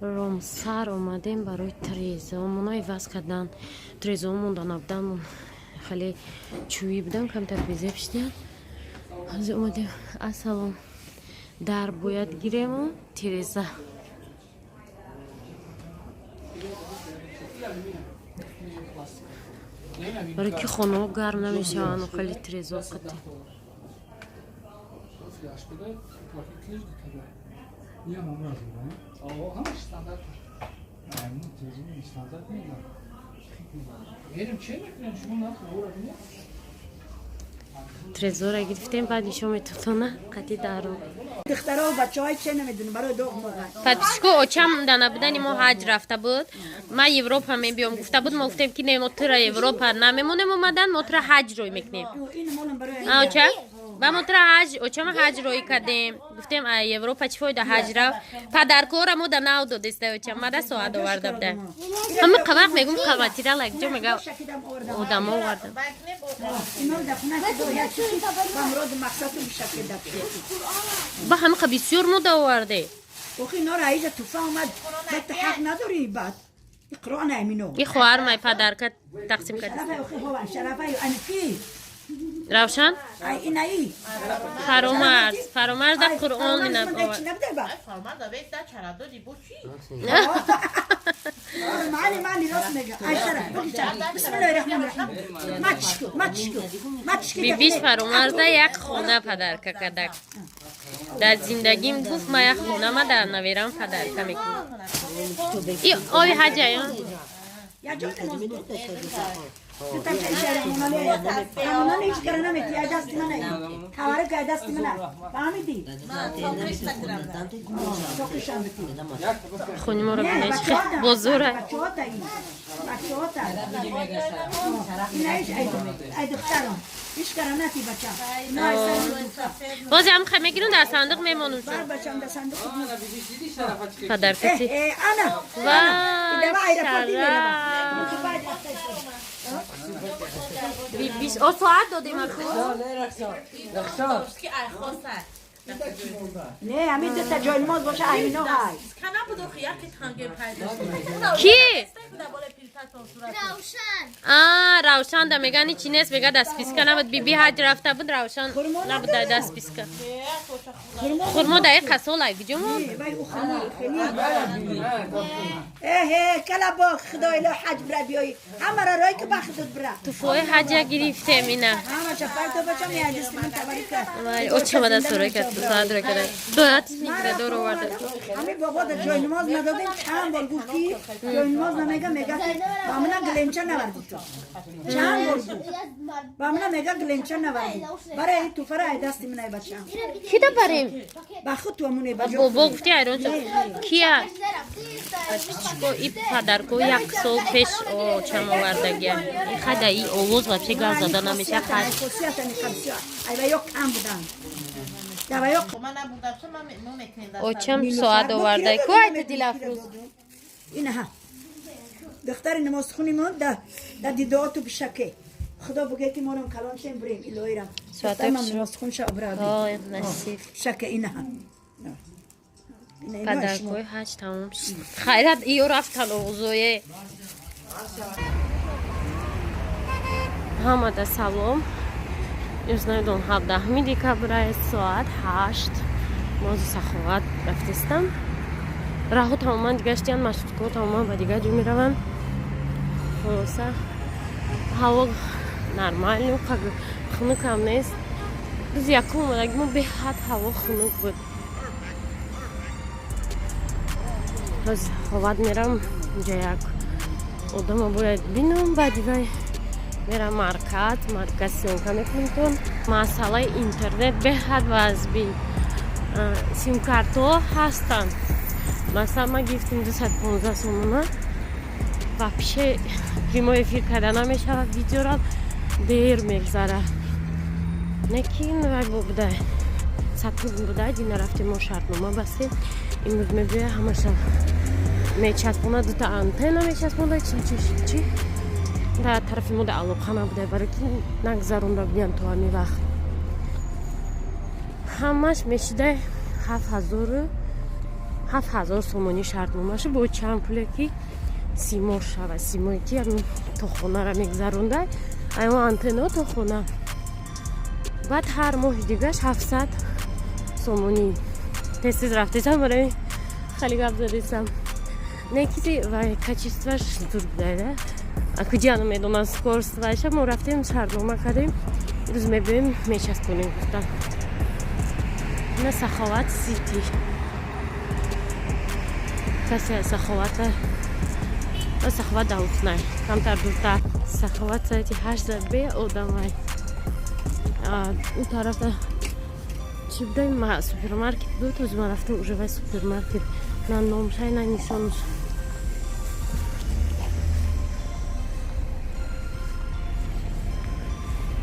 Ромсар омадем барои трезаомона иваз кардан. Трезао монда набудан, хеле чӯӣ будан, камтар безеб шидиян. Ҳозир омадем, ассалом, дар бояд гирему тиреза. Барои ки хонаҳо гарм намешаванд, хеле тирезао қатӣ. Трезора гирифтем, баъд нишон метутона қати дару. Духтаро, бачаҳои че намедонам барои доғ моға. Подписчико, очам да набудани мо ҳаҷ рафта буд. Ман Европа мебиём гуфта буд, мо гуфтем, ки не, мо тура Европа намемонем омадан, мо тура ҳаҷ рӯй мекунем. Ин молам барои Оча? Ба мо тура ҳаҷ, очама ҳаҷ рӯй кардем. Гуфтем, а Европа чӣ фоида ҳаҷ рафт? Падаркора мо да нав додеста очам, мада соат оварда буда. Ҳама қавақ мегум қаватира лайк ҷо мега одамо оварда. Ино да хона як чизи ба мурод мақсаду бишакида. Ба ҳама қа бисёр мо да оварде. Охи инора аиза туфа омад, баъд ҳақ надори баъд. Иқро на амино. И хоҳар май падарка тақсим кард. Шарафай охи ҳова шарафай анки. Равшан? Ай инаи. Фаромарз, Фаромарз да Қуръон ина Чи набудай ба? Фарманда вес да чара доди бо чӣ? Мали мали рост мега. Ай шараф, буги шараф. Бисмиллаҳи раҳмони раҳим. Мачку, мачку. Мачки. Бибиш Фаромарзда як хона падарка кардак. Дар зиндагим гуфт, ма як хона ма дар наверам падарка мекунам. И ои ҳаҷаё? Я ҷо намоз. Тутам чай шараф монали. Монали ҳеҷ кара намети, ай дасти мана. Таварак ай дасти мана. Фаҳмиди? Тоқишам бити. Хони моро бинеш бозора. Бачаҳота ин. Бачаҳота. Инаиш ай духтарам. Ҳеҷ кара нати бача. Ино ай сари туфа. Бози ҳам хай мегирам, дар сандуқ мемонум. Бар бачам дар сандуқ. Падаркати. Э, ана. Вай, Идава аэропорти мерава. шараф. Бибиш, о соат додем аку. Ки ай хоса. Не, ҳамин дута ҷои намоз боша, аймино ҳай. Кана буд охи яке танге пайдо шуд. Ки? Боле пилтатон сурат. А, Равшан да мега ничи нест, мега дар списка набуд. Биби ҳаҷ рафта буд, Равшан набуд дар списка. Хурмо дар қасол ай куҷо мо? Вай ӯ хурмо хеле. Эҳе, кала бо худо ило ҳаҷ бира биёй. Ҳамара рой ки ба худот бира. Туфои ҳаҷа гирифтем ина. Ҳама чапар то бачам я дасти ман табарика. Вай, очама да сурой кард, соат рой кард. Доят мигра дор оварда. Ҳамин бобо да ҷои намоз надодем, чанд бор гуфт ки ҷои намоз намега, мега ки ба мана гленча наварди ту. Чанд бор гуфт. Ба мана мега гленча наварди. Барои ин туфара ай дасти ман ай бачам. Ки да барем? Ба худ ту амуне ба ҷо. Бобо гуфти айрон шуд. Кия? Подписчико, и подарко як сол пеш очам овардагия. И хада и овоз вообще гап зада намеша хад. Хусусият ами қабсиё. Ай ва ё кам будан. Да ва ё Ман набудам, шо ман мо мекунем даст. Очам соат оварда. Ку айта Дилафрӯз? Инаҳа. Духтари намозхони мо да дидоату бишаке. Худо буге ки морам калон шем бурем илоҳирам. Соатак Духтарам намозхон ша обради. Ой, насиб. Шаке инаҳа. Ина ина шумо. Падаркои ҳаҷ тамом шуд. Хайрат иё рафтан оғзое. Ҳамада салом. Имрӯз намедонам, 17 декабр, соат 8. Мози Саховат рафтестам. Раҳо тамоман дигар штиян, маршруткаҳо тамоман ба дигар ҷо мераванд. Хулоса, ҳаво нормально, хунукам нест. Рӯзи якум омадаги мо беҳад ҳаво хунук буд. Ҳози Саховат мерам, инҷа як одама бояд бинам, баъди вай мерам марказ, марказ съёмка мекунем. Тон масъалаи интернет беҳад вазбин. Симкартҳо ҳастанд, масалан, ман гирифтем 215 сомона, вообще прямой эфир карда намешавад, видеорам дер мегзарад. Лекин вай бо буда сатурн буда, дина рафтем, мо шартнома бастем, имрӯз мебиёя, ҳамаша мечаспонад, дута антенна мечаспонад, чи чи чи дар тарафи мо да алоқа набуда, барои ки нагзаронда будиян то ҳамин вақт. Ҳамаш мешида ҳафт ҳазору 7000 сомонӣ шартномашу бо чанд пуле ки симо шава, симое ки то хонара мегзаронда, аё антенно то хона. Баъд ҳар моҳи дигаш 700 сомонӣ. Тез-тез рафтесам, барои хеле гап задесам. Не ки вай качество ш зуд буда. А куҷа медонам скорость вайша. Мо рафтем, шартнома кардем, рӯз мебиёем, мечаспонем, гуфтам. На Саховат Сити. Касе Саховата ва Саховат Давутнай. Камтар дуртар. Саховат соати 8 бе одамай. У тарафа чӣ будай, супермаркет буд, ҳозир ман рафтам, уже вай супермаркет на номшай, на нишонаш.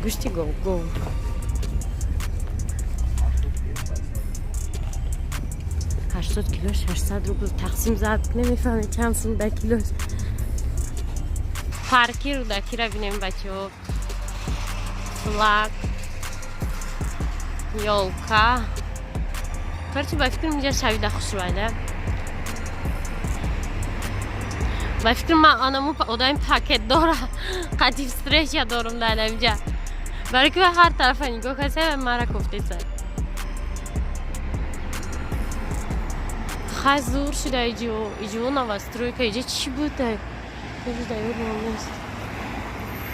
Гӯшти гов, гов. 80 кило 600 рубл, тақсим зарб намефаҳме чанд сум да килош. Парки Рӯдакира бинем, бачаҳо. Флаг, ёлка. Короче, ба фикрам, инҷа шавида хушрӯайда. Ба фикрам, ман анаму одами пакет дора қадим встреча дорум дар инҷа. Барои ки ҳар тарафа нигоҳ каса, мара кофтеса. Хай, зур шуда иҷо, иҷо новостройка, иҷо чӣ буда? Иҷо дар ёдам нест.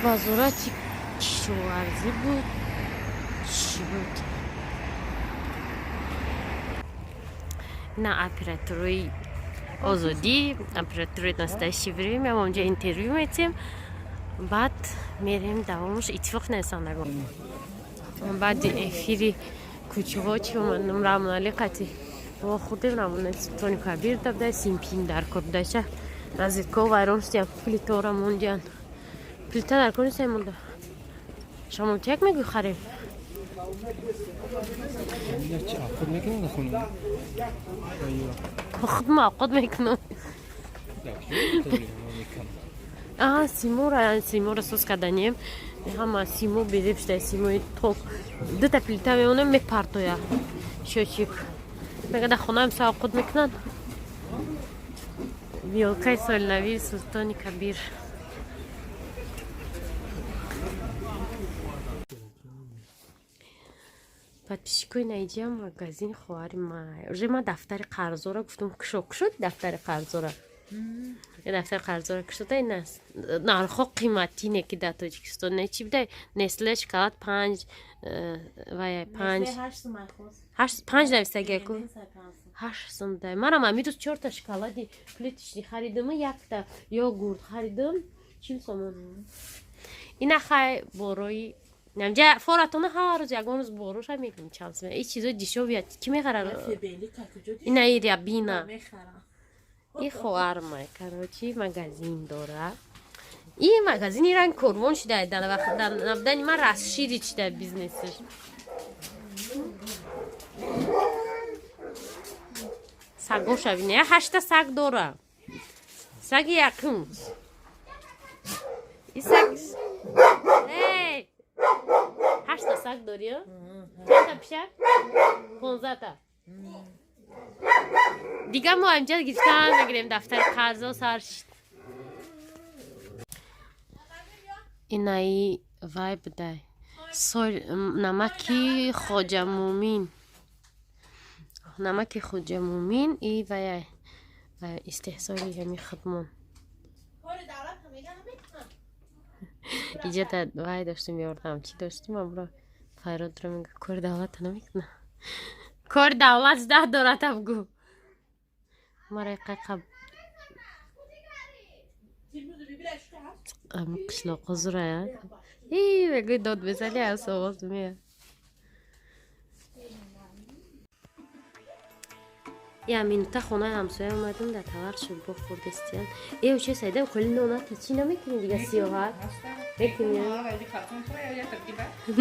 Вазорати кишоварзӣ буд. Чӣ буд? На операторои Озодӣ, операторои Настоящее время, мо онҷа интервю метиҳем, баъд мерем давомаш иттифоқ нависандагон. Баъди эфири кӯчаҳо чи омадам, Рамонали қати вохӯрдем. Рамона Султони Кабир дабда симпин дар кор будаша, наздикҳо вайрон шудиям, плитора мондиян. Плита дар кор нестай монда. Шамолтияк мегӯй, харем? Худ мекунам хона. Худ мавқот мекунам. А симора, симора соз карданем, ҳама симо безеб шуда, симои ток. Дута плита мемонем, мепартоя. Счётчик мега, дар хонаам савқот мекунанд. Ёлка и солнави Султони Кабир. Подписчик ои, наиҷа магазин хоҳари май. Уже ман дафтари қарзора гуфтам, кушо, кушоди дафтари қарзора. Дафтари қарзора кушода, ин аст. Нархҳо қиматӣ не ки дар Тоҷикистон не чӣ будай? Несле шоколад панҷ вай панҷ панҷ нависагиаку, 8 сум дай. Манам амирӯз чорта шоколади плиточный харидам, якта йогурт харидам, 40 сомон. Ина хай борои намҷа форатона ҳар рӯз ягон рӯз бороша мегӯм чанд сум. И чизои дешёвый кӣ мехарад? Ина и рябина. И хоҳармай, короче, магазин дора. И магазини ранг корвон шуда, дар набудани ман расширить шуда бизнесш. Сагоша бина, ҳашта саг дора. Саги якум и саг. Эй, ҳашта саг дорӣ, чандта пишак? 15-та. Дига мо инҷа гирифтан мегирем, дафтари қарзо сар шид. Инаи вай будай, соль, намаки Хоҷамумин, намаки Хоҷамумин и вай истеҳсоли ҳами худмон. Иҷа вай доштем, ёрдам чӣ доштем, амро файродро мега, кори давлата намекуна, кори давлат здаҳ дорад, абгу мара қайқа қишлоқо зурая. И мегӯй, дод безани, аз овоз меяд. Я минута хонаи ҳамсоя омадам, дар тавар шӯрбо хӯрдестиян. Э, оча Саида, коли ноната чӣ намекунӣ дига, сиёҳат мекунӣ?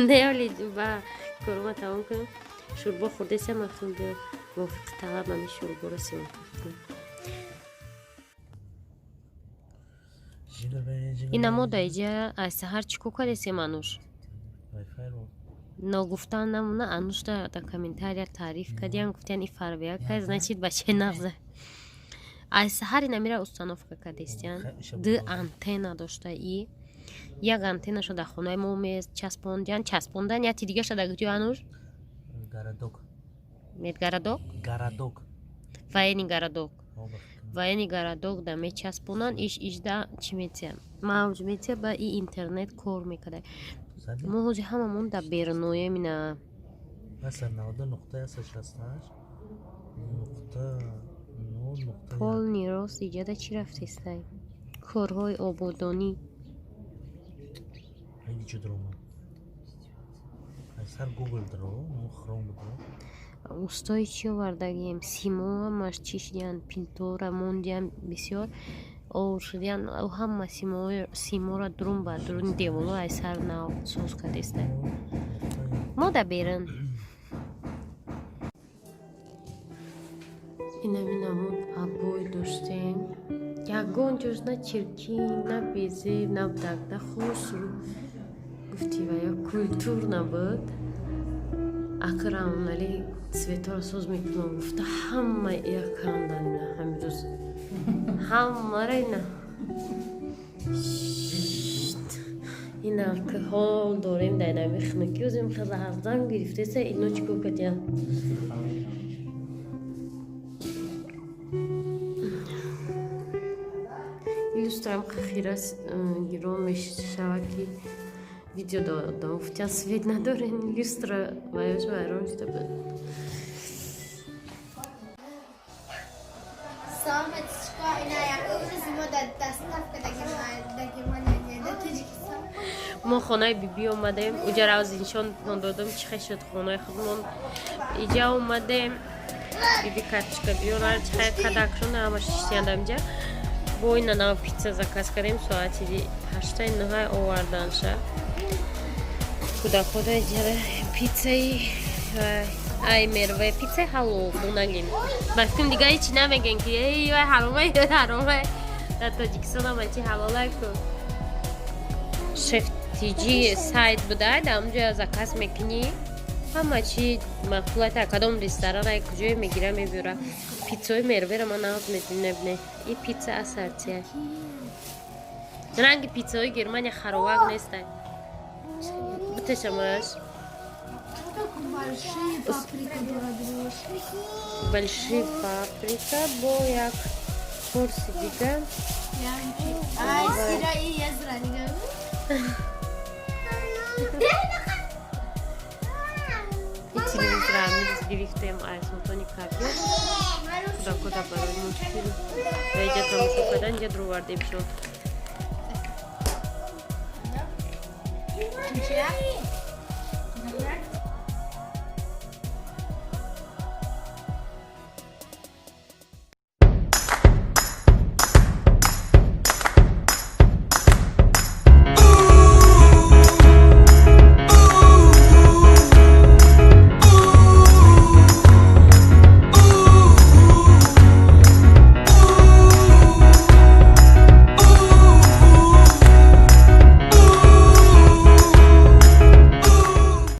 Не, оли ба корума тамом кунем. Шӯрбо хӯрдестиям, ман биё, мувофиқи талаб ами шӯрборо сиёҳ кунем. Ина мо дар иҷа аз саҳар чӣ кор кардесем, Ануш? Ногуфтан намона, анушта дар комментария таъриф кардиям, гуфтиян и фарбеяка, значит, бачаи нағза. Аз саҳари намира установка кардестиян. Ду антенна дошта, и як антеннаша дар хонаи мо мечаспондиян, часпондан, яти дигаша дар куҷо, Ануш? Городок. Медгородок. Городок. Военный городок. Военный городок да мечаспонанд, иш ижда чӣ метиям, мавҷ метия, ба и интернет кор мекарда. Мо ҳози ҳамамон дар беруноем ина. 92.168.0.1. Полный рост иҷада чӣ рафтестай? Корҳои ободонӣ. Сар Google дро, Chrome дро. Устои чӣ овардагием, симо ҳамаш чӣ шидиян, пилтора мондиян, бисёр овр шудиян. Ҳама симора дурун ба дуруни деволо ай сар нав соз кардеста. Мо да берун инами намуд обой доштем, ягон ҷош на чиркин, на безеб, на дагда, хушрӯ, гуфти ва ё культур набуд. Акрамонали цветҳоро соз мекунам гуфта, ҳама ира кандан, ина ҳамин рӯз ҳамара ина ин алкогол дорем дар инами хунукӣ озем хеле ҳаздам гирифтеса. Ино чӣ кор кардиян? Люстрам хира гирон мешавад, ки видео додам, гуфтиян свет надорем, люстра ваёш вайрон шуда буд. Мо хонаи биби омадем, уҷа равзиншонтон додам, чӣ хел шуд хонаи худмон. Иҷа омадем, биби карточка биёрар, чӣ хел кадакшон ҳама шиштиянд амҷа. Бо ина нав питса заказ кардем, соати ҳаштаи нӯҳай оварданша. Кӯдакҳода иҷара питсаи ай мерве, питсаи ҳалол бунагин. Ба фикрам, дига ҳечи намегӯем, ки эй вай ҳаромай, ҳаромай. Дар Тоҷикистон ҳама чи ҳалолай ку. Шефтиҷи сайт буда, дар онҷо заказ мекунӣ, ҳама чи маъқулата, кадом ресторан, ай куҷое мегира, мебиёра. Питсаои мервера ман нағз мебинам. И питса ассортия. Ранги питсаои Германия харовак нестай. Бутешамаш. Большие паприка бо як порси дига. Ай, сираи язра дига. И телевизора миз гирифтем ай Султони Кабир. Кӯдакода барои мультфилм ва иҷа тамошо кардан иҷа дурӯвардем шуд.